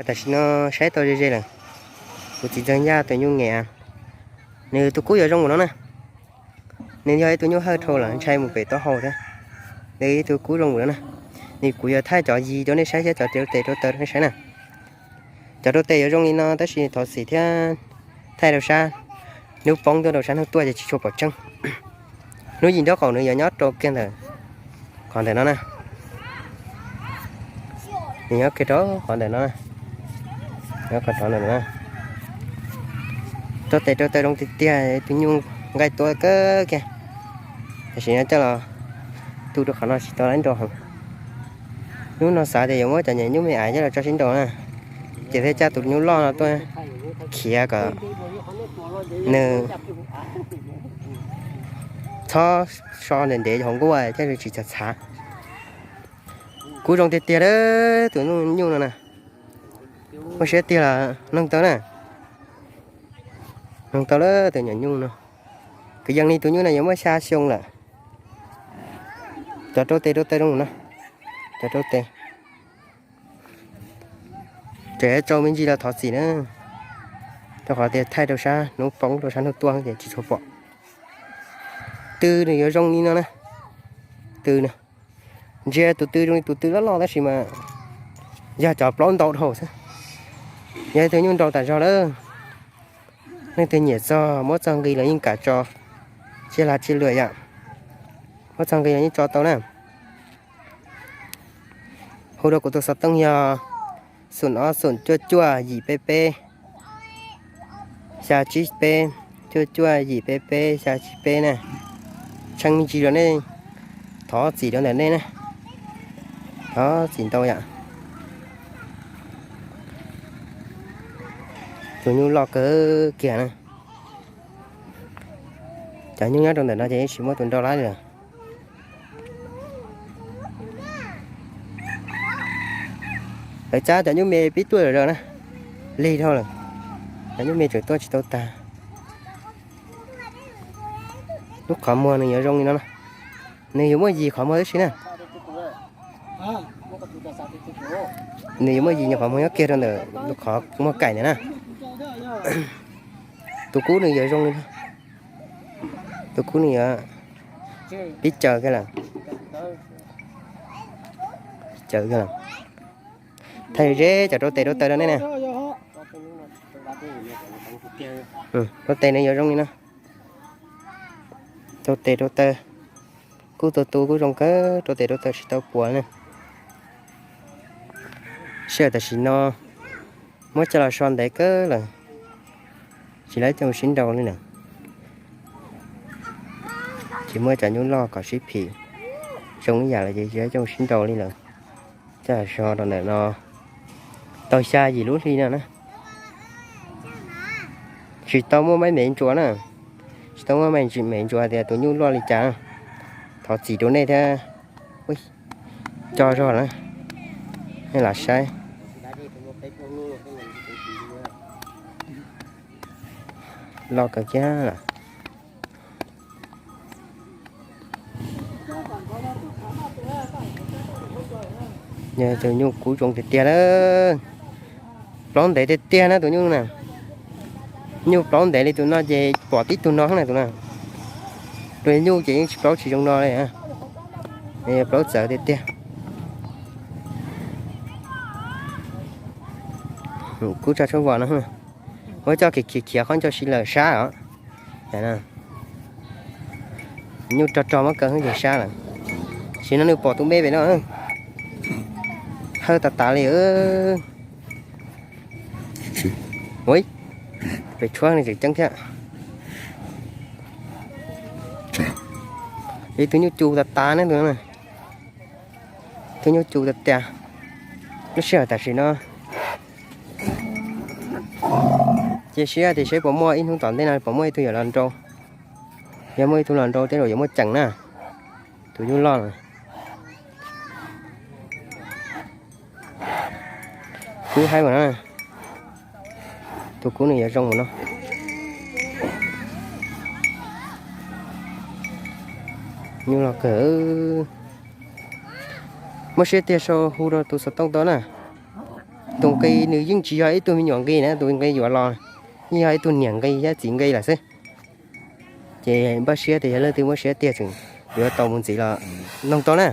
Tam sim no saib tau ze ze lawm. Kuv txiv ntxawg Yaj tus nyuj Nyiam, nws tus kub yuav zoo npaum no na. Nws yog ib tug nyuj hawj dhau lawm, ntshai mus pem taub hau thiab. Nws ib tug kub zoo npaum no na. Nws kuv yuav thaij cov yig rau nej saib thiab cov rau tes rau taw rau nej saib na. Cov rau tes yuav zoo li no tab sis thov txim thiab, thaij rau sab hnub poob tuaj rau sab hnub tuaj ces tsis tshua pom tseeb. Hnub yim nraub qaum nws yuav nyob rau kiag ntawm qhov ntawm no na. Nws nyob kiag rau qhov ntawm no, nyob qhov tod ntawm no. Rau tes rau taw zoo tiag tiag, tus nyuj nqaij tuab kawg kiag. Tam sim no coj los tu rau qhov no tsis tau lab nrau heev. Hnub no xav tias yuav muab cov nyuj me aiv coj los tso sib nrau na, ces thiaj coj tus nyuj loj no tuaj khiav kom nws txhob so ntev ntev hauv nkuaj thiaj li tsis txhav txhav. Kub zoo tiag tiag lawm tus nyuj no na. Muaj siab tiag los noog tau na. Noog tau lawm tus nyuam nyuj no. Kwv yees li tus nyuj no yuav muaj xya xyoo lawm. Cov rau tes rau taw zoo no. Cov rau tes, tseem tsau me ntsis los thov txim na, rau qhov tias thaij rau sab hnub poob rau sab hnub tuaj ces tsis tshua pom. Tw nws yuav zoo li no na. Tw no, ntsia tus tw zoo li tus tw loj loj tab sis mas yog cov plaub ntau dhau xwb. Yog ib tug nyuj nrau tas zog lawm. Leej twg nyiam txog muab txog nqi los yeej kam tso, tsiaj lag tsiaj luam yom. Muab txog nqi los yeej tso tau na. Hu rau kuv tus xov tooj yog xoom ob xoom cuaj cuaj yim peb peb, xya tsib peb, cuaj cuaj yim peb peb xya tsib peb na. Tshee me ntsis rau nej, thov txim rau ntawm nej na. Thov txim ntau yom. Tus nyuj loj kawg kiag na. Cov nyuj nyob rau ntawm no ces tsis muaj tus nrau lab li lawm. Lawv cab cov nyuj me pib tuaj zom zaws na, lig dhau lawm. Cov nyuj me tseem tuaj tsis tau tag. Lub qhov muag nws yuav zoo li no na. Nws yuav muaj yim qhov muag tib si na. Nws yuav muaj yim nyuag qhov muag nyob kiag rau ntawm lub qhov muag kaim ntawd na. Tus kub nws yuav zoo li no. Tus kub nws yuav pib caws kiag lawm. Caws kiag lawm. Thaij zeb cov rau tes rau taw rau nej na. Rau tes nws yuav zoo li no. Rau tes rau taw, kub tu tu kub zoo kawg, rau tes rau taw tsis tau puas na. Sij hawm tam sim no muab coj los so ntev kawg lawm, tsis lawv coj mus sib nrau li lawm. Tsis muaj cov nyuj loj kom sib phim, zoo ib yam lawm ces tsis lawv coj mus sib nrau li lawm. Coj los so rau ntawm no tau xya yim lub hli no na. Tsis tau muaj maib mev ntsuas na, tsis tau muaj maib mev ntsuas tias tus nyuj loj li cas. Thov txim rau nej thiab, co zog na, nej lam saib. Loj kawg kiag lawm. Yog tus nyuj kub zoo tiag tiag lawm. Plaub ntev tiag tiag na tus nyuj na. Nyuj plaub ntev li tus no ces pom tib tug no na tus na. Tus nyuj ces yeej tsis plaub tsis zoo no li. Plaub txawv tiag tiag. Kub tso tshuaj vos no. Muab coj khiav khiav qhov ncauj si lawm sab os. Nyuj rog rog muab kaw ces sab lawm. Sim no nws pom tus me pem no. Hawj tas tas li. Ua, pem tshuab nws tseem ceeb thiab. Ib tug nyuj cu tas tas ne tus no. Tus nyuj cu tas tas. Lub sij hawm tam sim no cia siab tias seb puas muaj ib hnub tom ntej no puas muaj ib tug yuav los nrau. Yog muaj ib tug los nrau tej zaum yuav muaj ceem na. Tus nyuj loj no. Kub haib ua no. Tus kub nws yuav zoo ua no. Nyuj loj kawg. Muaj siab tiag sau hu rau tus xov tooj tau na. tus nqi nws yeej tsis yog ib tug me nyuam nqi na, tus nqi yuav los yeej yog ib tug niam nqi thiab txiv nqi lawm xwb. Ces npaj siab tias yog leej twg muab siab tiag tseem yuav tau mus ntxiv los noog tau na.